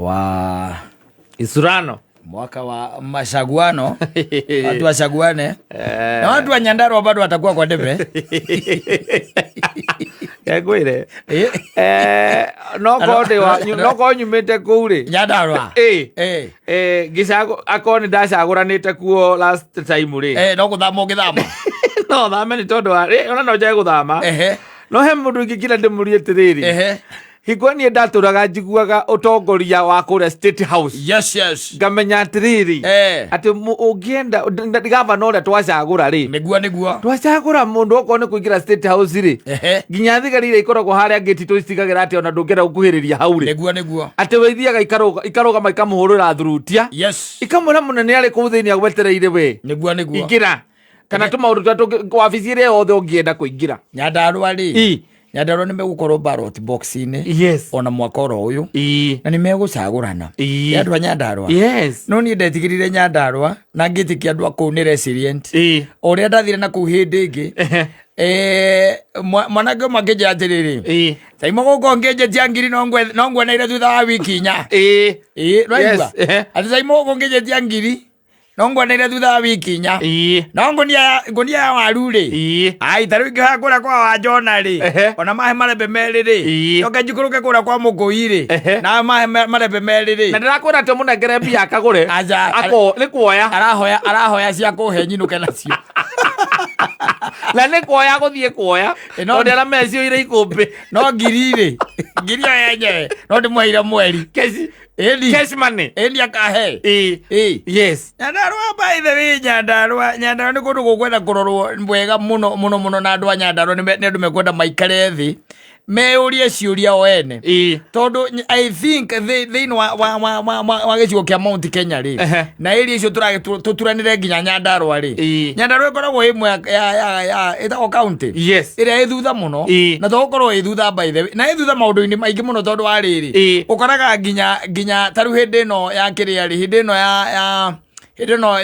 Wa Isurano. Mwaka wa machaguano, watu wachaguane na watu wa Nyandarua bado watakuwa kwa debe. Ngwire no korwo ndĩ wa no korwo nyumĩte kũu rĩ. Nyandarua. Ĩ. Ngĩcagũ akorwo nĩ ndacagũranĩte kuo last time rĩ. No gũthama ũngĩthama. No thame nĩ tondũ wa ona no njage gũthama. No he mũndũ ingĩkira ndĩmũrie atĩrĩrĩ, hingo niĩ ndatũraga njiguaga ũtongoria wa kũrĩa State House, Yes. ngamenya atĩrĩrĩ, atĩ ũngĩenda gavana ũrĩa twacagũra rĩ, Nĩguo. Twacagũra mũndũ okorwo nĩ kũingĩra State House rĩ, nginya thigari iria ikoragwo harĩa ngĩti tũcitigagĩra atĩ ona ndũngĩenda gũkuhĩrĩria hau rĩ, Nĩguo. Atĩ we ithiaga ikarũgama ikamũhũrĩra thurutia, ikamwĩra mũnene arĩ kũu thĩinĩ agwetereire we. Nĩguo. Ingĩra kana tũmaũndũ tũrĩa wabici ĩrĩa yothe ũngĩenda kũingĩra. Nyandarua rĩ, Nyandarua nĩ megũkorwo ballot box-inĩ ona mwaka oro ũyũ, na nĩ megũcagũrana. Nĩ andũ a Nyandarua. No niĩ ndetigĩrire Nyandarua na ngĩtĩkia andũ a kũu nĩ resilient. O ũrĩa ndathire na kũu hĩndĩ ĩngĩ, mwanake ũmwe akĩnjĩra atĩrĩrĩ, "Taima gũkũ ngĩnjĩtia ngiri no ngweneire thutha wa wiki 4." Ĩ, nĩwaigua? Yes. Atĩ taima gũkũ ngĩnjĩtia ngiri no ngweneire thutha wa wiki 4. No ngũnia ya waru rĩ, ai, ta rĩu ingĩhoya kũrĩa kwa Wanjona rĩ, ona mahe marembe 2 rĩ, njoke njikũrũke kũrĩa kwa Mũkũi rĩ, na mahe marembe 2 rĩ. Na ndĩrakwĩra atĩ ũmũnengere mbia akagũre. Aca. Ako nĩ kuoya. Arahoya cia kũhe nyinũke nacio. Na nĩ kuoya gũthiĩ kuoya. Tondũ arĩa mecioire ikũmbĩ. No ngiri rĩ, ngiri ĩyo yenyewe no ndĩmũheire mweri. Cash. Ĩni. Cash money. Ĩni akahe. Ĩ. Ĩ. Nyandarua, by the way, Nyandarua nĩ kũndũ gũkwenda kũrorwo wega mũno mũno mũno, na andũ a Nyandarua nĩ andũ mekwenda maikare thĩ meyũrie ciũria o ene, tondũ I think thĩinĩ wa gĩcigo kĩa Mount Kenya rĩ, na area icio tũturanĩre nginya Nyandarua rĩ, Nyandarua ĩkoragwo ĩmwe ya ĩtagwo county ĩrĩa ĩ thutha mũno, na to gũkorwo ĩ thutha, by the way, na ĩ thutha maũndũ-inĩ maingĩ mũno, tondũ wa rĩrĩ, ũkoraga nginya ta rĩu hĩndĩ ĩno ya kĩrĩa rĩ, hĩndĩ ĩno ya hĩndĩ ĩno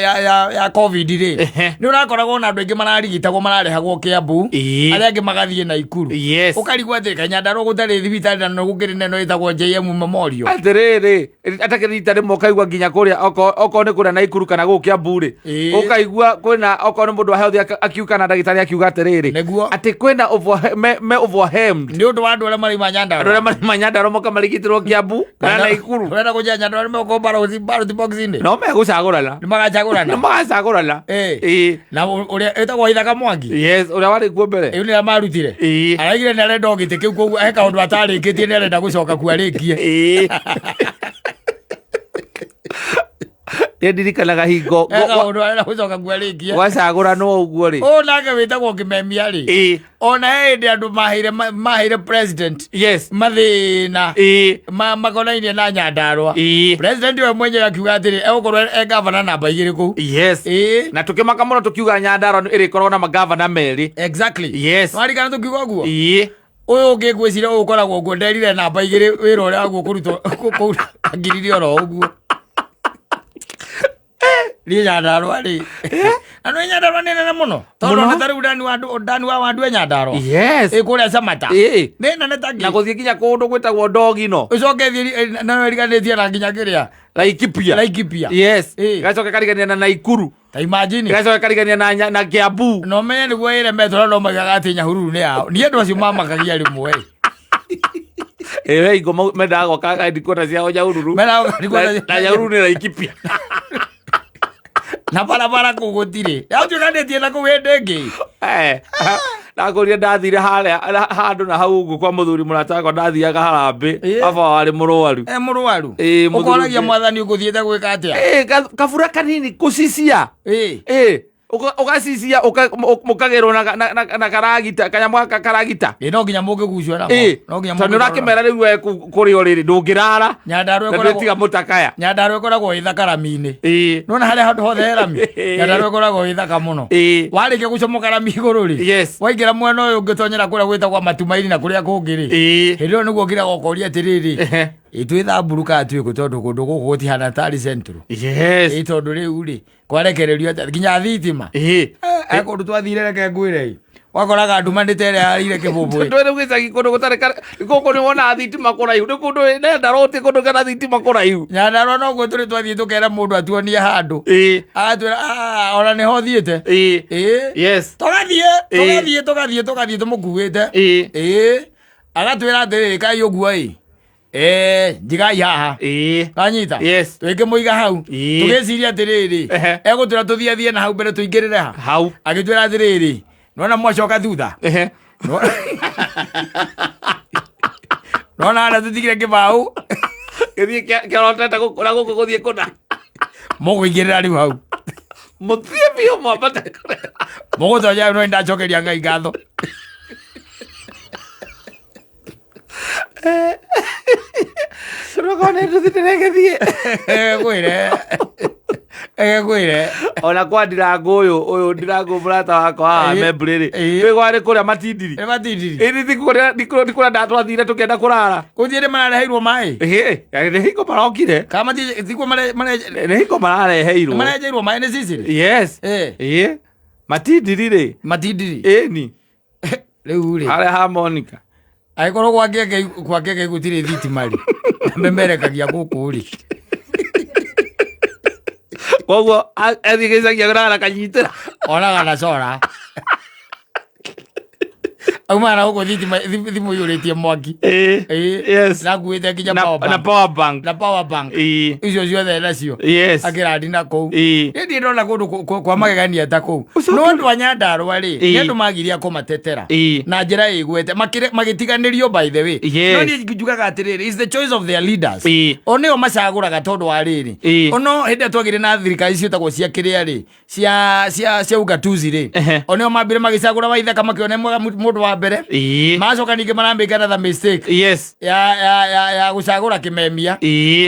ya COVID rĩ, nĩ ũrakoragwo na andũ aingĩ mararigitagwo mararehagwo Kĩambu, arĩa angĩ magathiĩ Naikuru. Ũkarigwo atĩ kaĩ Nyandarua gũtarĩ thibitarĩ na no gũkĩrĩ na ĩno ĩtagwo JM Memorial? Atĩrĩrĩ, atakĩrĩ rita rĩmwe ũkaigua nginya kũrĩa okorwo nĩ kũrĩa Naikuru kana gũkũ Kĩambu rĩ, ũkaigua kwĩna okorwo nĩ mũndũ wa health akiuga kana ndagĩtarĩ akiuga atĩrĩrĩ, atĩ kwĩna me overwhelmed nĩ ũndũ wa andũ arĩa maraima andũ Nyandarua. Arĩa marĩ Nyandarua moka marigitĩrwo Kĩambu kana Naikuru. Ũrenda kũnjĩra Nyandarua nĩ megũkorwo ballot box-inĩ? No megũcagũrana. Nĩ magacagũrana. Nĩ magacagũrana. Ĩ. Na ũrĩa ĩtagwo Ithaka Mwangi. Yes, ũrĩa warĩ kuo mbere. Ĩu nĩrĩa marutire. Araigire nĩ arenda o gĩtĩ kĩu, koguo he kaũndũ atarĩkĩtie, nĩ arenda gũcoka kuo arĩkie. Ĩ, ndirikanaga hingo He kaũndũ arenda gũcoka kuo arĩkie. Gwacagũranwo ũguo rĩ. Ũyũ nake wĩtagwo Kĩmemia rĩ, ona he hĩndĩ andũ maheire president mathĩna makonainie na Nyandarua. President we mwenyewe akiuga atĩrĩ, egũkorwo e gavana namba 2 kũu. Na tũkĩmaka mũno tũkiuga Nyandarua ĩrĩkoragwo na magavana merĩ. Warikana tũkiuga ũguo? Ĩ. Ũyũ ũngĩ ngwĩciria ũyũ ũkoragwo ũguo nderire namba 2 wĩra ũrĩa waguo kũrutwo kũu angiririe oro ũguo. Niĩ Nyandarua rĩ, na nĩ Nyandarua nĩ nene mũno, tondũ Mũno. ona ta rĩu ndani wa wandu e Nyandarua. Ĩ, kũrĩa Samata. Nĩ nene ta Na ngĩ gũthiĩ nginya kũndũ gwĩtagwo Ndogino. Ũcoke thiĩ na ĩriganĩtie na nginya kĩrĩa. Laikipia. Laikipia. Gacoka karigania na Naikuru. Ta imagine. Gacoka karigania na Kiambu. Na ũmenye nĩguo ĩremetwo, na no maigaga atĩ Nyahururu nĩ yao. Niĩ andũ acio mamakagia rĩmwe. Ĩ, we ingo mendaga gwaka headquarters ciao Nyahururu. Mendaga gwaka headquarters. Na Nyahururu nĩ Laikipia. Na barabara kũu gũtirĩ, yatuĩkanĩtie na kũu hĩndĩ ĩngĩ. Ndakũrire ndathire harĩa handũ na hau ũguo kwa mũthuri mũrata wakwa, ndathiaga harambĩ. Baba warĩ mũrwaru. E mũrwaru. Ĩ, mũthuri Ũkoragia ũngĩ. Mwathani, ũgũthiĩte gwĩka atĩa? Ĩ, kabura kanini kũcicia. Ĩ, ũgacicia mũkagĩrwo na karagita, kanyamũ gaka karagita. Ĩ, no nginya mũngĩgucio namo. No nginya Tondũ mũngĩrora. ũrakĩmera rĩu we kũrĩa ũrĩrĩ ndũngĩrara. Nyandarua Na ĩkoragwo ndwĩtiga mũtakaya. Nyandarua ĩkoragwo ĩ thaka rami-inĩ. Nona harĩa handũ hothe he rami, Nyandarua ĩkoragwo ĩ thaka mũno. Warĩkia gũcomoka rami igũrũ rĩ, waingĩra mwena ũyũ ũngĩtonyera kũrĩa gwĩtagwo Matumaini na kũrĩa kũngĩ rĩ, hĩndĩ ĩyo nĩguo ngiraga ũkoria atĩrĩrĩ, ĩ twĩ Thamburu kana twĩ kũ? Tondũ kũndũ gũkũ gũtihana tarĩ central. Ĩ, tondũ rĩu rĩ, kwarekererio atĩa nginya thitima? Kũndũ twathire, reke ngwĩre ĩ, Wakoraga nduma nĩ ta ĩrĩa yarĩire kĩbũbũĩ. Twĩ rĩu gĩcagi kũndũ gũtarĩ gũkũ nĩ wonaga thitima kũraihu, nĩ kũndũ Nyandarũa ti kũndũ kena thitima kũraihu. Nyandarũa noguo tũrĩ twathiĩ tũkera mũndũ atuonie handũ. Agatwĩra, "Ah, ona nĩho thiĩte." Yes. Tũgathiĩ, tũgathiĩ, tũgathiĩ, tũgathiĩ tũmũkuĩte. Agatwĩra atĩrĩrĩ, kai ũguo ĩ. Njigai haha. Wanyita? Yes. Tũgĩkĩmũiga hau. Tũgĩciria atĩrĩrĩ, egũtwĩra tũthiĩ athiĩ na hau mbere tũingĩrĩre ha. Hau. Agĩtwĩra atĩrĩrĩ, nĩwona mwacoka thutha. Nĩwona harĩa tũtigire kĩbaũ. Gĩthiĩ kĩorotete gũkũ na gũkũ gũthiĩ kũna. Mũkũingĩrĩra rĩu hau. Mũthiĩ biũ mwambate kũrĩa. Mũgũtonya no nĩndacokeria Ngai ngatho. Tũrokorwo nĩ nduthi ndĩregĩthiĩ. Egwĩre. Egwĩre. Ona kwa Ndirango ũyũ, ũyũ Ndirango mũrata wakwa haha Membry rĩ, twĩ gwarĩ kũrĩa Matindiri. Nĩ Matindiri. Ĩĩ ti kũrĩa, ti kũrĩa ndatwathire tũkĩenda kũrara. Gũthiĩ nĩ marareheirwo maĩ? Ĩĩ, nĩ hingo marokire. Kana mathiĩ, tikuo mare, mare, Nĩ hingo marareheirwo. Nĩ mareheirwo maĩ nĩ Sicily? Yes. Ĩĩ. Matindiri rĩ. Matindiri. Ĩni. Rĩu rĩ. Harĩa ha Monica. Angĩkorwo gwa Ngenge gwa Ngenge gũtirĩ thitima rĩ, na memerekagia gũkũ rĩ. Koguo athiĩ gĩcagi agoraga na kanyitĩra. Onaga na cora. Aumaga na gũkũ thitima thimũ iyũrĩtie mwaki. Yes. Na akuĩte nginya power bank. Na power bank. Na power bank. Icio ciothe nacio. Yes. Akĩrandi na kũu. Niĩ ndirĩ ndona kũndũ kwa magegania ta kũu. No andũ a Nyandarũa rĩ, nĩ andũ magirie a kũmatetera. Na njĩra ĩgwete. Magĩtiganĩrio by the way. Yes. No niĩ njugaga atĩrĩrĩ, it's the choice of their leaders. O nĩo macagũraga tondũ wa rĩrĩ. Ono hĩndĩ ĩrĩa twagĩire na thirikari ciĩtagwo cia kĩrĩa rĩ, cia cia cia ugatuzi rĩ o nĩo mambire magĩcagũra Waithaka makĩona mwega mũndũ wa mbere. Macoka ningĩ maramĩka another mistake. Yes. Ya ya ya ya gũcagũra Kĩmemia.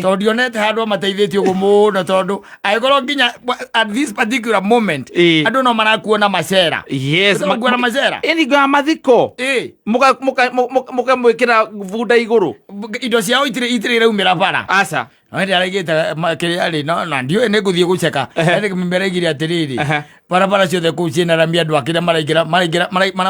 Tondũ ndionete handũ amateithĩtie ũguo mũno tondũ angĩkorwo nginya at this particular moment andũ no marakuona macera. Yes. Marakuona macera. Ĩni ngo ya mathiko. Mũkamwĩkĩra bunda igũrũ. Indo ciao itirĩ itirĩ iraumĩra bara. Aca. No hĩndĩ araigĩte kĩrĩa rĩ, no na ndiũĩ nĩ ngũthiĩ gũceka. Hĩndĩ meraigire atĩrĩrĩ, barabara ciothe kũu ciĩna rami andũ akĩrĩa maraingĩra maraingĩra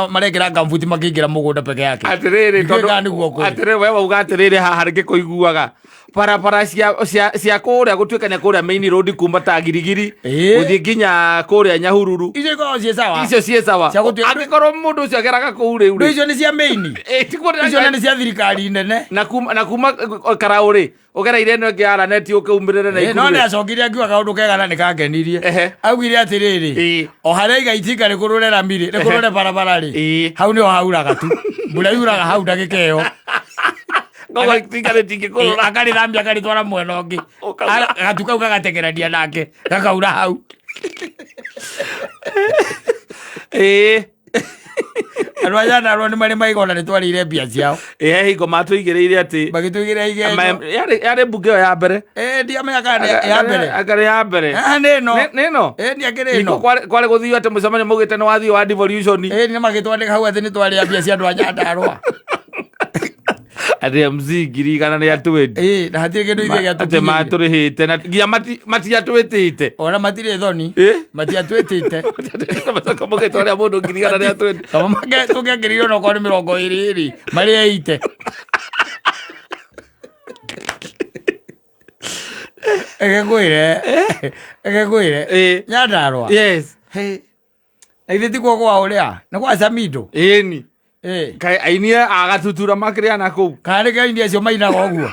marekĩra gambuti makĩingĩra mũgũnda peke yake. Atĩrĩrĩ, tondũ nĩguo kũrĩ. Atĩrĩrĩ, we wauga atĩrĩrĩ haha ngĩkũiguaga. Barabara cia cia cia kũrĩa gũtuĩkania kũrĩa main road kuma ta Girigiri gũthiĩ nginya kũrĩa Nyahururu. Icio ikoragwo ciĩ sawa. Icio ciĩ sawa. Angĩkorwo mũndũ ũcio ageraga kũu rĩu rĩ. Icio nĩ cia main. Icio nĩ cia thirikari nene. Na kuma na kuma Karaũ rĩ, ũgereire ĩno ĩngĩ ya Raneti ũkĩumĩrĩre na No nĩ acokire akiuga kaũndũ kega na nĩ kangenirie. Augire atĩrĩrĩ, o harĩa aiga itinga rĩkũrũre rami rĩ, rĩkũrũre barabara rĩ, hau nĩho hauraga tu. Mbura yuraga hau ndagĩka ĩyo. Koguo itinga rĩtingĩkũrũra. Akarĩthambia akarĩtwara mwena ũngĩ. Gatu kau gagatekerania nake, gakaura hau. Andũ a Nyandarũa nĩ marĩ maigona nĩ twarĩire mbia ciao. He hingo matũigĩrĩire atĩ magĩtũigĩrĩra igenyo. Yarĩ mbunge ĩyo ya mbere. Ndiamenya kana nĩ ya mbere. Anga nĩ ya mbere. Nĩ ĩno. Nĩ ĩno? Ndiakĩrĩ ĩno. Kwarĩ gũthio atĩ mũcemanio maugĩte nĩ wathiĩ wa devolution. Nĩ magĩtwandĩka hau atĩ nĩ twarĩa mbia cia andũ a Nyandarũa. Atĩ MC ngiri igana rĩa twendi. Na hatirĩ kĩndũ ithuĩ gĩatũkinyĩire. Atĩ matũrĩhĩte na nginya matiatwĩtĩte. Ona matirĩ thoni. Matiatwĩtĩte. Macoka mũgĩtwarĩra mũndũ ngiri igana rĩa twendi. Kaba tũngĩakĩrire ona okorwo nĩ mĩrongo ĩrĩ rĩ, marĩ eite. Ege ngwĩre. Nyandarũa. Yes. Na ithe ti kwa ũrĩa nĩ gwa Samido. Ĩni. Kaĩ aini a Gatutura makĩrĩ ana kũu? Kana nĩ aini acio mainaga ũguo?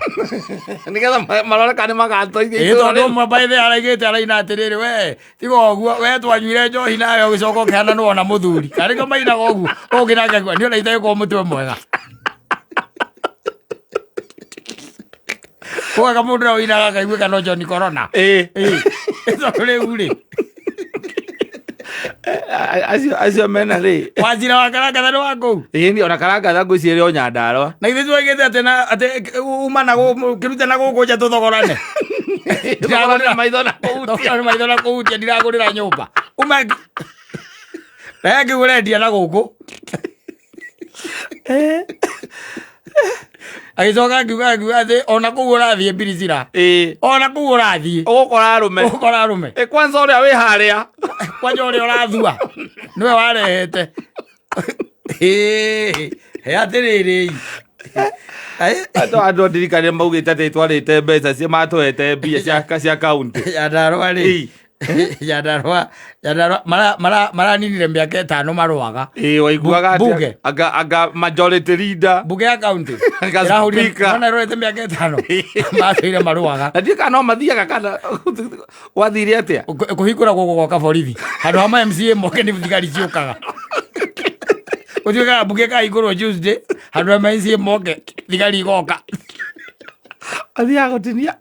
Nĩgetha marore kana nĩ magatoithia itũũra tondũ ũmwe by the way araigĩte araina atĩrĩrĩ, we tiga ũguo, we twanyuire njohi nawe ũgĩcoka ũkĩhana nĩ wona mũthuri. Kana nĩkĩo mainaga ũguo? Ũngĩ nake akiuga, niĩ ona itagĩkorwo mũtwe mwega. Ũgaka mũndũ ũrĩa ũinaga akaiguĩka no John Corona. Tondũ rĩu rĩ. Acio mena rĩ. Wazira wa Karangatha nĩ wa kũu? Ĩni, ona Karangatha ngwĩciria o Nyandarũa. Na ithuĩ twaigĩte atĩ na atĩ uma na gũkũ, kĩrute na gũkũ nja tũthogorane. Thogorane maitho na kũhutia. Thogorane maitho na kũhutia ndiragũrĩra nyũmba. Uma na yake ũrendia na gũkũ. Agĩcoka akiuga akiuga atĩ ona kũu ũrathiĩ Mbilicira. Ona kũu ũrathiĩ. Ũgũkora arũme. Ũgũkora arũme. Kwanza ũrĩa wĩ harĩa. Kwanja ũrĩa ũrathua. Nĩwe warehete. Ĩĩ, he atĩrĩrĩ. Andũ andũ ndirikane maugĩte atĩ twarĩte mbeca cia matũhete mbia cia cia kaunti. Nyandarũa rĩ. Nyandarũa Nyandarũa maraninire mĩaka 5 marũaga. Ĩĩ waiguaga atĩa? Bunge. Anga anga majority leader. Bunge ya kaunti. Anga Ĩrahũrire- speaker. Nona ĩrorete mĩaka 5. Matũire marũaga. Na ndiũĩ kana no mathiaga kana gwathire atĩa? Kũhingũragwo gũgoka borithi. Handũ ha ma MCA moke nĩ thigari ciũkaga. Gũtuĩkaga mbunge ĩkahingũrwo Tuesday, handũ ha ma MCA moke thigari igoka. Mathiaga gũtinia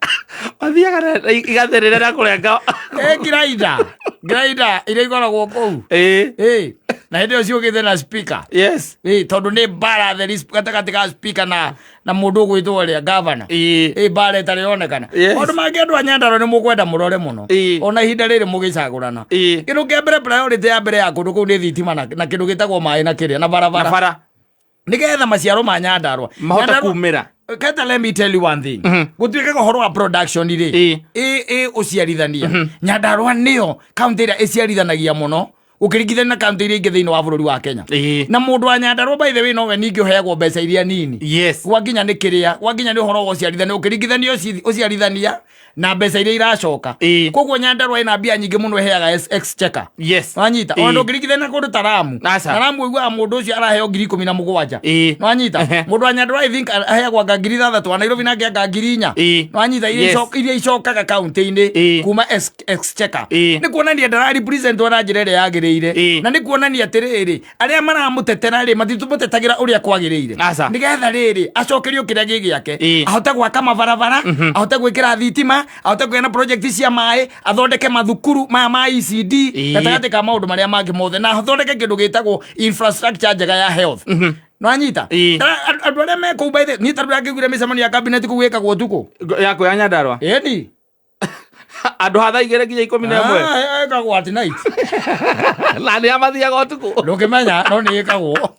mathiaga na igatherera na kũrenga. Ĩ grinder, grinder iria ikoragwo kũu. Ĩĩ. Ĩ, na hĩndĩ ĩyo ciũkĩte na speaker. Yes. Ĩ, tondũ nĩ mbara theri gatagatĩ ka speaker na na mũndũ ũgwĩtwo ũrĩa gavana. Ĩĩ. Ĩ mbara ĩtarĩ yonekana. Yes. Maũndũ mangĩ andũ a Nyandarua nĩ mũkwenda mũrore mũno. Ĩĩ. Ona ihinda rĩrĩ mũgĩcagũrana. Ĩĩ. Kĩndũ kĩa mbere priority ya mbere ya kũndũ kũu nĩ thitima na kĩndũ gĩtagwo maĩ na kĩrĩa na Na barabara. bara Nĩgetha maciaro ma Nyandarua. mahota Nyandarua- kumĩra. Keta let me tell you one thing. Gũtuĩkaga ũhoro wa production rĩ. Ĩĩ. Ĩ ĩ ũciarithania. Nyandarua nĩyo kaunti ĩrĩa ĩciarithanagia mũno ũkĩringithania na kaunti iria ingĩ thĩinĩ wa bũrũri wa Kenya. Ĩĩ. Na mũndũ wa Nyandarua by the way nowe ningĩ ũheagwo mbeca iria nini. Yes. Gwa nginya nĩ kĩrĩa, gwa nginya nĩ ũhoro wa ũciarithania ũkĩringithania ũciarithania na mbeca iria iracoka. Ĩĩ. Koguo Nyandarua ĩna mbia nyingĩ mũno ĩheaga exchequer. Yes. Wanyita Ĩĩ. ona ndũngĩringithania na kũndũ ta Lamu. Aca. Na Lamu ũiguaga mũndũ ũcio araheo 17,000. Ĩĩ. Nwanyita Ehe. mũndũ wa Nyandarua I think aheagwo anga 6,000 wa Nairobi nake anga 4,000. Ĩĩ. Nwanyita iria Yes. iria icokaga kaunti-inĩ Ĩĩ. kuma exchequer. Ĩĩ. Nĩ kuonania ndara represent na njĩra ĩrĩa yagĩrĩire. Ĩĩ. Na nĩ kuonania atĩrĩrĩ arĩa maramũtetera rĩ matitũmũtetagĩra ũrĩa kwagĩrĩire. Aca. Nĩgetha rĩrĩ acokerio kĩrĩa gĩ gĩake. Ĩĩ. Ahote gwaka mabarabara, ahote gwĩkĩra thitima, ahote kũgĩa na project cia maĩ, athondeke mathukuru maya ma ECD Ĩĩ. gatagatĩ ka maũndũ marĩa mangĩ mothe na athondeke kĩndũ gĩtagwo infrastructure njega ya health. Nwanyita? Ĩĩ. Andũ arĩa me kũu by the niĩ ta rĩu ndangĩiguire mĩcemanio ya cabinet kũu ĩkagwo ũtukũ. Yakũ ya Nyandarua. Ĩni. Andũ ha thaa igĩrĩ nginya 11. Ah, ĩkagwo at night. Na nĩ a mathiaga ũtukũ. Ndũngĩmenya no nĩ ĩkagwo.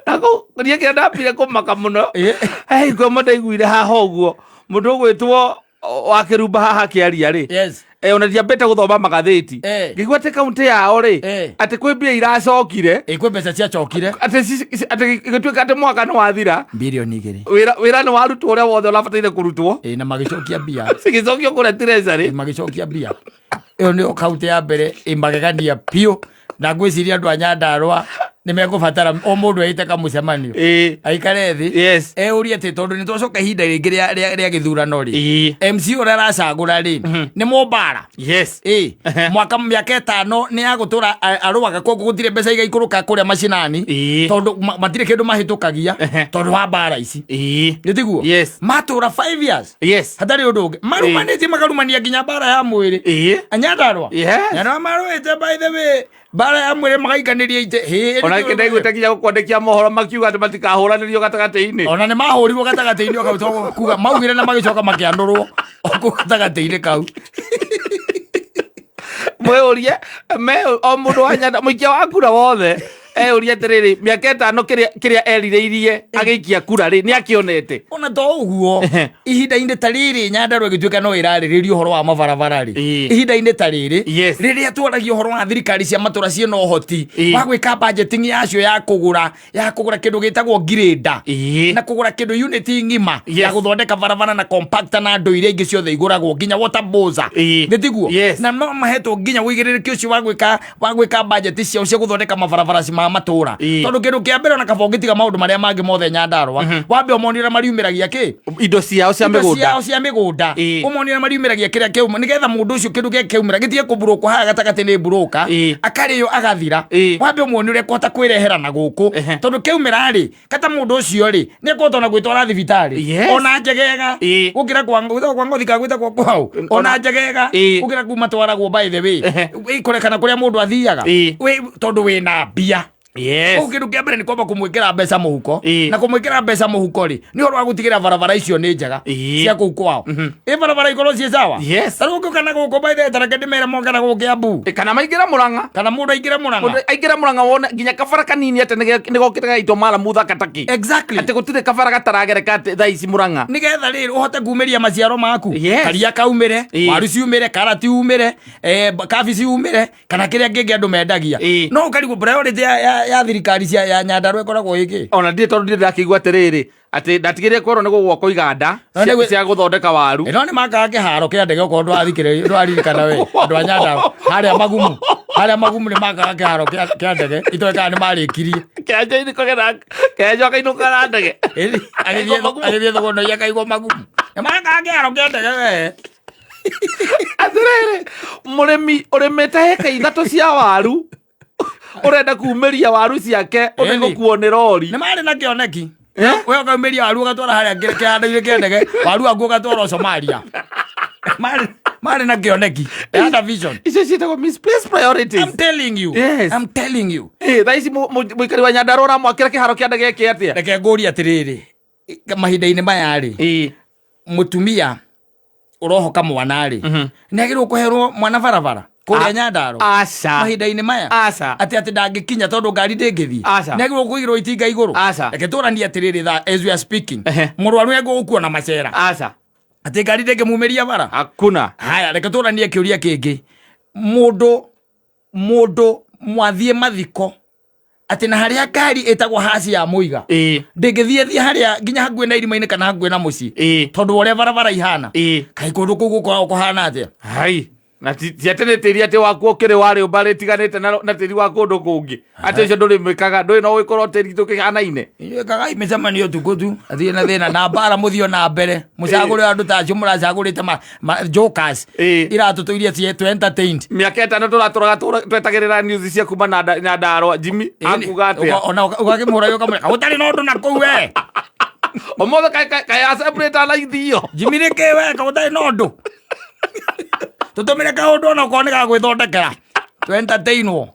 Na kũu niĩ kĩrĩa ndambire kũmaka mũno. Ĩĩ. He hingo ĩmwe ndaiguire haha ũguo mũndũ ũgwĩtwo wa Kĩrumba haha akĩaria rĩ. Yes. Ona ndiambĩte gũthoma magathĩti. Ngĩigua atĩ kaunti yao rĩ, atĩ kwĩ mbia iracokire. Ĩ kwĩ mbeca ciacokire. Atĩ atĩ gĩtuĩka atĩ mwaka nĩ wathira. Bilioni 2. Wĩra wĩra nĩ warutwo ũrĩa wothe ũrabataire kũrutwo. Ĩ na magĩcokia mbia. Cigĩcokio kũrĩa treasury. Ĩ magĩcokia mbia. Ĩyo nĩyo kaunti ya mbere ĩ magegania biũ na ngwĩciria andũ a Nyandarua nĩ mekũbatara o mũndũ eite kamũcemanio. Ĩĩ. Aikare thĩ. Yes. Eurie atĩ tondũ nĩ twacoka ihinda rĩngĩ rĩa gĩthurano rĩ. Ĩĩ. MC ũrĩa aracagũra rĩ nĩ mũmbara. Yes. Ĩĩ. Mwaka mĩaka 5 nĩ ya gũtũra arũaga koguo gũtirĩ mbeca igaikũrũka kũrĩa macinani. Ĩĩ. Tondũ matirĩ kĩndũ mahĩtũkagia tondũ wa mbara ici. Ĩĩ. Nĩ tiguo? Yes. Matũra 5 years. Yes. Hatarĩ ũndũ ũngĩ. Marumanĩtie makarumania nginya mbara ya mwĩrĩ. Ĩĩ. Nyandarua. Yes. Nyandarua marũĩte by the way. Mbara ya mwĩrĩ magaikanĩria itĩ. Hĩ, Ona kĩ ndaiguĩte nginya gũkwandĩkia mohoro makiuga atĩ matikahũranĩrio gatagatĩ-inĩ. Ona nĩ mahũrirwo gatagatĩ-inĩ o kau tondũ kuga maugire na magĩcoka makĩanũrwo o kũu gatagatĩ-inĩ kau. Mwĩũrie me o mũndũ wa Nyandarua mũikia wa kura wothe eyũrie atĩrĩrĩ mĩaka 5 kĩrĩa erirĩirie agĩikia kura rĩ nĩ akĩonete. Ona to ũguo ihinda-inĩ ta rĩrĩ Nyandarua ĩgĩtuĩka no ĩrarĩrĩria ũhoro wa mabarabara rĩ Ĩĩ. ihinda-inĩ ta rĩrĩ Yes. rĩrĩa twaragia ũhoro wa thirikari cia matũra ciĩna ũhoti Ĩĩ. wa gwĩka budgeting yacio ya kũgũra kĩndũ gĩtagwo ngirĩnda Ĩĩ. na kũgũra kĩndũ unit ng'ima Yes. ya gũthondeka barabara na compactor na andũ iria ingĩ ciothe igũragwo nginya water bowser Ĩĩ. nĩ tiguo Yes. na no mahetwo nginya ũigĩrĩrĩki ũcio wa gwĩka budget ciao cia gũthondeka mabarabara ma matũra Ĩĩ. tondũ kĩndũ kĩa mbere ona kaba ũngĩtiga maũndũ marĩa mangĩ mothe Nyandarua wambe ũmonie ũrĩa mariumĩragia kĩ Indo ciao cia indo mĩgũnda. ciao cia mĩgũnda Ĩĩ. ũmonie ũrĩa mariumĩragia kĩrĩa kĩauma nĩgetha mũndũ ũcio kĩndũ gĩake kĩaumĩra gĩtige kũmburũkwo haha gatagatĩ nĩ mburũka Ĩĩ. akarĩo agathira Ĩĩ. wambe ũmuonie ũrĩa ekũhota kwĩrehera na gũkũ Ehe. tondũ kĩaumĩra rĩ kata mũndũ ũcio rĩ nĩ ekũhota ona gwĩtwara thibitarĩ Yes. ona njegega Ĩĩ. gũkĩra kwa gwĩtagwo kwa ngothi kana gwĩtagwo kwao ona njegega Ĩĩ. gũkĩra kuma twaragwo by the way Ehe. Ĩ, kũrĩa kana kũrĩa mũndũ athiaga Ĩĩ. Wĩ- tondũ wĩna mbia. Yes. Kũu kĩndũ kĩa mbere nĩ kwamba kũmwĩkĩra mbeca mũhuko. Ĩĩ. Na kũmwĩkĩra mbeca mũhuko rĩ, nĩ ũhoro wa gũtigĩra barabara icio nĩ njega Ĩĩ. cia kũu kwao. Ĩ barabara ikorwo ciĩ sawa. Yes. Ta rĩu ũngĩũka na gũkũ by the way, ta reke ndĩmere moke na gũkũ Kĩambu. Ĩ, kana maingĩra Mũrang'a. Kana mũndũ aingĩre Mũrang'a. Mũndũ aingĩra Mũrang'a wone nginya kabara kanini atĩ nĩgokĩte gagaitwo mara muthaka taki. Exactly. Atĩ gũtirĩ kabara gataragereka atĩ thaa ici Mũrang'a. Nĩgetha rĩrĩ ũhote kumĩria maciaro maku. Yes. Karia kaumĩre, Ĩĩ. waru ciumĩre, karati umĩre, kabici umĩre, kana kĩrĩa kĩngĩ andũ mendagia. Ĩĩ. No ũkarigwo priority ya thirikari cia ya Nyandarua ĩkoragwo ĩkĩ. Ona ndirĩ tondũ ndirĩ ndakĩigua atĩrĩrĩ atĩ ndatigĩrĩire kwerwo nĩ gũgwakwo iganda No, nĩ gwĩ- cia gũthondeka waru. Ĩno nĩ makaga kĩharo kĩa ndege okorwo ndwathikĩrĩria ndwaririkana we andũ a Nyandarua harĩa magumu harĩa magumu nĩ makaga kĩharo kĩa ndege itoĩ kana nĩ marĩkirie. Kĩanjo inĩ kũgera kĩanjo akainũka na ndege. Ĩni, agĩthiĩ thoko akaigwo magumu nĩ makaga kĩharo kĩa ndege we. Atĩrĩrĩ, mũrĩmi ũrĩmĩte heka 3 cia waru ũrenda kumĩria waru ciake ũndũ Ĩni. gũkuo nĩ rori. Nĩ marĩ na kĩoneki. Eh? We ũkaumĩria waru ũgatwara harĩa kĩhando-inĩ kĩa ndege, waru waku ũgatwara Somalia. Marĩ na kĩoneki. They had a vision. Icio ciĩtagwo misplaced priorities. I'm telling you. Yes. I'm telling you. Thaa ici mũikari wa Nyandarua ũramwakĩra kĩharo kĩa ndege ĩkĩ atĩa? Reke ngũrie atĩrĩrĩ, mahinda-inĩ maya rĩ, mũtumia ũrohoka mwana rĩ, nĩ agĩrĩirwo kũherwo mwana barabara kũrĩa Nyandarua? Aca. Mahinda-inĩ maya? Aca. Atĩ ndangĩkinya tondũ ngari ndĩngĩthiĩ. Aca. Nĩ agĩrĩirwo kũigĩrwo itinga igũrũ? Aca. Reke tũranie atĩrĩrĩ, tha, as we are speaking, mũrwaru nĩ egũgũkua na macera. Aca. Atĩ ngari ndĩngĩmumĩria bara? Hakuna. Haya, reke tũranie kĩũria kĩngĩ. Mũndũ mwathiĩ mathiko atĩ na harĩa ngari ĩtagwo haci ya mũiga ndĩngĩthiĩ thiĩ harĩa nginya hakuhĩ na irima-inĩ kana hakuhĩ na mũciĩ tondũ ũrĩa barabara ihana. Kaĩ kũndũ kũu gũkoragwo kũhana atĩa? Hai. Na ti atĩ nĩ tĩri atĩ waku ũkĩrĩ wa rĩũmba rĩtiganĩte na tĩri wa kũndũ kũngĩ. Atĩ ũcio ndũrĩmĩkaga, ndũĩ no ũgĩkorwo tĩri tũkĩhanaine. Inyuĩ kagai mĩcemanio ũtukũ tu, athiĩ na thĩna na mbara mũthiĩ na mbere. Mũcagũre andũ ta acio mũracagũrĩte ma jokers. Iratũ iria ciĩ entertained. Mĩaka 5 tũratũraga twetagĩrĩra news cia kuma Nyandarua. Jimmy, akuga atĩa? Ona ũgakĩmũra ũkamwĩra, gũtarĩ na ũndũ na kũu we. Ũmũthĩ kaĩ assembly ĩtanaithio. Jimmy nĩ kĩ we, gũtarĩ na ũndũ. Tũtũmĩre kaũndũ ona okorwo nĩ ga gwĩthondekera. Tũ entertainwo.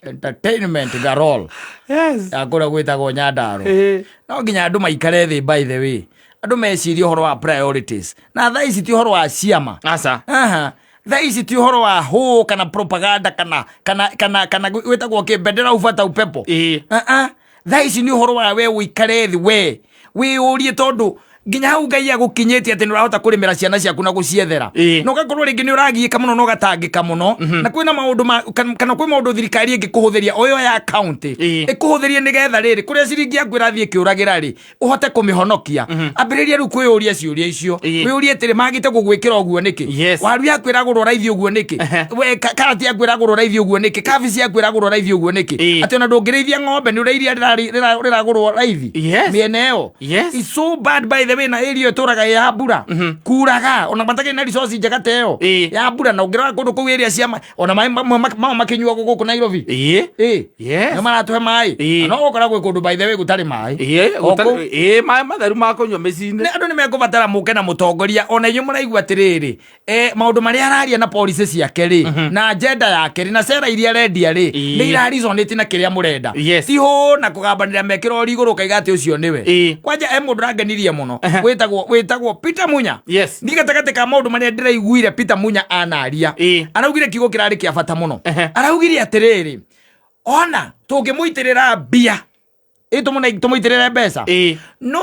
Entertainment garol. Yes. Ya kũrĩa gwĩtagwo Nyandarua. No nginya andũ maikare thĩ by the way. Andũ mecirie ũhoro wa priorities. Na thaa ici ti ũhoro wa ciama. Aca. Aha. Thaa ici ti ũhoro wa hũ kana propaganda kana gwĩtagwo kĩ bendera ubata upepo. Aha. Thaa ici nĩ ũhoro wa we ũikare thĩ we wĩyũrie tondũ nginya hau Ngai agũkinyĩtie atĩ nĩ ũrahota kũrĩmĩra ciana ciaku na gũciethera. Na ũgakorwo rĩngĩ nĩ ũragiĩka mũno na ũgatangĩka mũno. Na kwĩna maũndũ ma, kana kwĩ maũndũ thirikari ĩngĩkũhũthĩria o ĩyo ya county. Ĩkũhũthĩrie nĩgetha rĩrĩ kũrĩa ciringi yaku ĩrathiĩ ĩkĩũragĩra rĩ, ũhote kũmĩhonokia. Ambĩrĩria rĩu kwĩyũria ciũria icio. Wĩyũrie atĩrĩ, magĩte gũgwĩkĩra ũguo nĩkĩ? Waru yaku ĩragũrwo raithi ũguo nĩkĩ? We, karati yaku ĩragũrwo raithi ũguo nĩkĩ? Kabici yaku ĩragũrwo raithi ũguo nĩkĩ? Atĩ ona ndũngĩrĩithia ng'ombe nĩ ũrĩa iria rĩragũrwo raithi. Mĩena ĩyo. It's so bad by the way, na area ĩtũraga ya mbura. Kuraga ona matakĩrĩ na resource njega ta ĩyo. Ya mbura na ũngĩrora kũndũ kũu area cia ona maĩ mamwe makĩnyuagwo gũkũ Nairobi. Nĩ maratũhe maĩ. No ũgũkora gwĩ kũndũ by the way gũtarĩ maĩ. O kũu. Maĩ matheru ma kũnyua mĩciĩ-inĩ. Nĩ andũ nĩ mekũbatara mũke na mũtongoria ona inyuĩ mũraigua atĩrĩrĩ, maũndũ marĩa araria na policy ciake rĩ, na agenda yake rĩ, na cera iria arendia rĩ, nĩ ira resonate na kĩrĩa mũrenda. Ti hũ na kũgambanĩra mekĩra ũrĩ igũrũ ũkaiga atĩ ũcio nĩwe. Kwanja he mũndũ ũrangenirie mũno, wĩtagwo Peter Munya. Niĩ gatagatĩ ka maũndũ marĩa ndĩraiguire Peter Munya anaria, araugire kiugo kĩrarĩ kĩa bata mũno. Araugire atĩrĩrĩ, ona tũngĩmũitĩrĩra mbia, tũmũitĩrĩre mbeca, no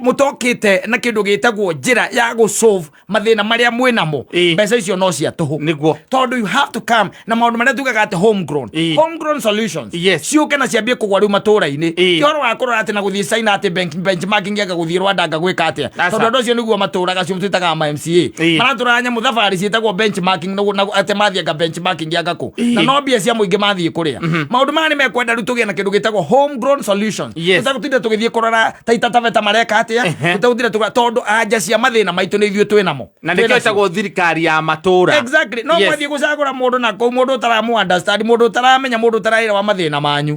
mũtokĩte na kĩndũ gĩtagwo njĩra ya gũsolve mathĩna marĩa mwĩnamo, mbeca icio no cia tũhũ. Tondũ you have to come na maũndũ marĩa tugaga atĩ homegrown. Homegrown solutions. Ciũke na ciambie kũgwa rĩu matũũra-inĩ. Ti ũhoro wa kũrora atĩ na gũthiĩ China atĩ benchmarking anga gũthiĩ Rwanda anga gwĩka atĩa. Tondũ andũ acio nĩguo matũũraga, acio twĩtaga ma MCA. Maratũraga nyamũ thabarĩ ciĩtagwo benchmarking na atĩ mathiĩ anga benchmarking anga kũ. Na no mbia cia mũingĩ mathiĩ kũrĩa. Maũndũ maya nĩ mekwenda rĩu tũgĩe na kĩndũ gĩtagwo homegrown solutions. Tũtagũtinda tũgĩthiĩ kũrora Taita Taveta mareka atĩa. Tũtagũtinda tũkĩrora tondũ anja cia mathĩna maitũ nĩ ithuĩ twĩ namo. Na nĩkĩo ĩtagwo thirikari ya matũũra. Exactly. No mwathiĩ gũcagũra mũndũ na kũu, mũndũ ũtaramu understand, mũndũ ũtaramenya, mũndũ ũtaraĩra wa mathĩna manyu.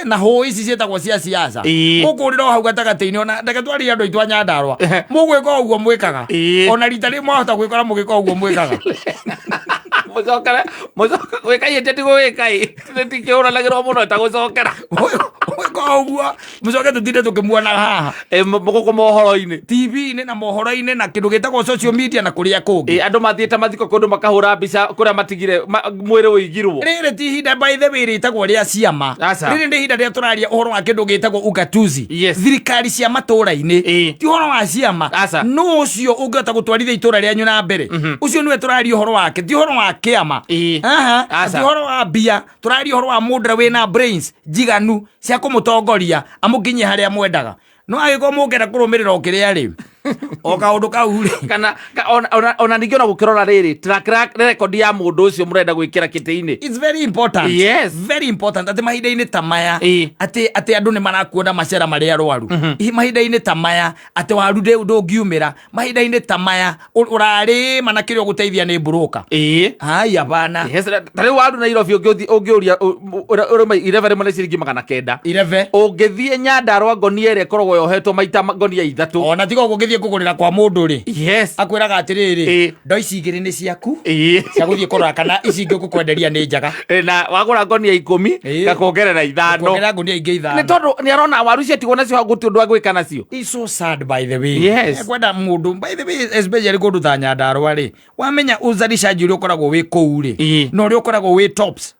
Na hũ ici ciĩtagwo cia siasa. Mũkũrĩra o hau gatagatĩ-inĩ, ona reke twarie andũ aitũ a Nyandarua. Mũgwĩka o ũguo mwĩkaga. Ona rita rĩmwe mwahota gwĩkora mũgĩka o ũguo mwĩkaga. Mũcokere, mũcoke gwĩkai atĩa? Ti gwĩkai, tũtikĩhũranagĩrwo mũno ta gũcokera. Gwĩka ũguo mũcoke tũtinde tũkĩmuonaga haha. Ĩ, gũkũ mohoro-inĩ. TV-inĩ na mohoro-inĩ na kĩndũ gĩtagwo social media na kũrĩa kũngĩ. Ĩ, andũ mathiĩte mathiko kũndũ makahũra mbica kũrĩa matigire mwĩrĩ ũigirwo. Rĩrĩ ti ihinda, by the way, rĩtagwo rĩa ciama. Aca. Rĩrĩ nĩ ihinda rĩrĩa tũraria ũhoro wa kĩndũ gĩtagwo ugatuzi. Yes. Thirikari cia matũũra-inĩ. Ĩ. Ti ũhoro wa ciama. Aca. Nũ ũcio ũngĩhota gũtwarithia itũũra rĩanyu na mbere? Ũcio nĩwe tũraria ũhoro wake, ti ũhoro wa kĩama. Ĩ. Aha. Aca. Ti ũhoro wa mbia, tũraria ũhoro wa mũndũ ũrĩa wĩna brains njiganu cia kũmũtongoria amũkinyie harĩa mwendaga. No angĩkorwo mũngĩenda kũrũmĩrĩra o kĩrĩa rĩ, o kaũndũ kau rĩ. Kana ona ningĩ ona gũkĩrora rĩrĩ track record ya mũndũ ũcio mũrenda gwĩkĩra kĩtĩ-inĩ. It's very important. Yes. Very important atĩ mahinda-inĩ ta maya, Ĩ. atĩ andũ nĩ marakuona macera marĩ arwaru. Mahinda-inĩ ta maya atĩ waru ndũngiumĩra. Mahinda-inĩ ta maya ũrarĩma na kĩrĩa ũgũteithia nĩ mburũka. Ĩĩ. Haya bana. Yes, ta rĩu waru Nairobi ũngĩũria ũrĩma irebe rĩmwe nĩ ciringi 900. Irebe. Ũngĩthiĩ Nyandarua ngonia ĩrĩa ĩkoragwo yohetwo maita ngonia 3. Ona tiga ũguo ũngĩthiĩ kũgũrĩra kwa mũndũ rĩ. Yes. Akwĩraga atĩrĩrĩ, Ĩ. ndo ici igĩrĩ nĩ ciaku. Ĩĩ. Cia gũthiĩ kũrora kana ici ingĩ ũgũkwenderia nĩ njega. Ĩ, na wagũra ngonia 10 Ĩ. ngakuongerera 5. Kuongerera ngonia ingĩ Nĩ 5. tondũ nĩ arona waru ciatigwo nacio hau gũtirĩ ũndũ agwĩka nacio. It's so sad, by the way. Yes. Kwenda mũndũ, by the way, especially kũndũ ta Nyandarua rĩ, wamenya uzalishaji ũrĩa ũkoragwo wĩ kũu rĩ, Ĩ. na ũrĩa ũkoragwo wĩ tops.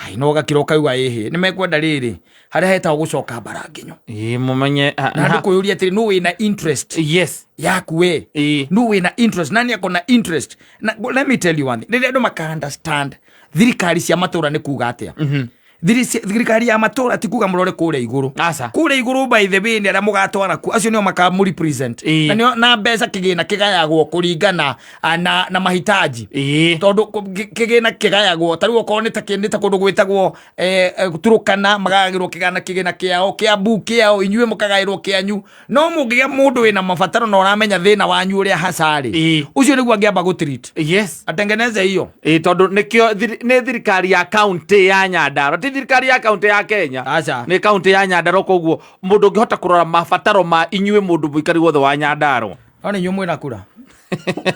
Ai, no ũgakira ũkaigua ĩhĩ nĩ mekwenda rĩrĩ harĩa hetagwo gũcoka mbara nginyo. Ĩ, mũmenye Na andũ kwĩyũria atĩrĩ, nũ wĩna interest Yes. yaku we? Ĩ. Nũ wĩna interest? Nani ako na interest? Na let me tell you one thing, rĩrĩa andũ maka understand thirikari cia matũra nĩ kuga atĩa, thirikari ya matũra ti kuga mũrore kũrĩa igũrũ. Aca. Kũrĩa igũrũ, by the way, nĩ arĩa mũgatwara kuo, acio nĩo makamũ represent. Ĩ. Na nĩo na mbeca kĩgĩna kĩgayagwo kũringana na mahitaji. Ĩ. Tondũ kĩgĩna kĩgayagwo ta rĩu okorwo nĩ ta kũndũ gwĩtagwo Turukana, magayagĩrwo kĩgĩna kĩao, Kĩambu kĩao, inyuĩ mũkagaĩrwo kĩanyu. No mũngĩgĩa mũndũ wĩna mabataro na ũramenya thĩna wanyu ũrĩa haca rĩ, Ĩ. ũcio nĩguo angĩamba gũtreat, Yes. atengeneze hiyo. Ĩ, tondũ nĩkĩo nĩ thirikari ya kaunti ya Nyandarua, ti thirikari ya kaunti ya Kenya. Aca. Nĩ kaunti ya Nyandarua, koguo mũndũ ũngĩhota kũrora mabataro ma inyuĩ mũndũ mũikari wothe wa Nyandarua. No nĩ inyuĩ mwĩna kura.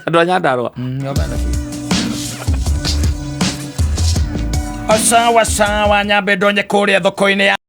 Andũ a Nyandarua. Sawa sawa, nyambe ndonye kũrĩa thoko-inĩ ya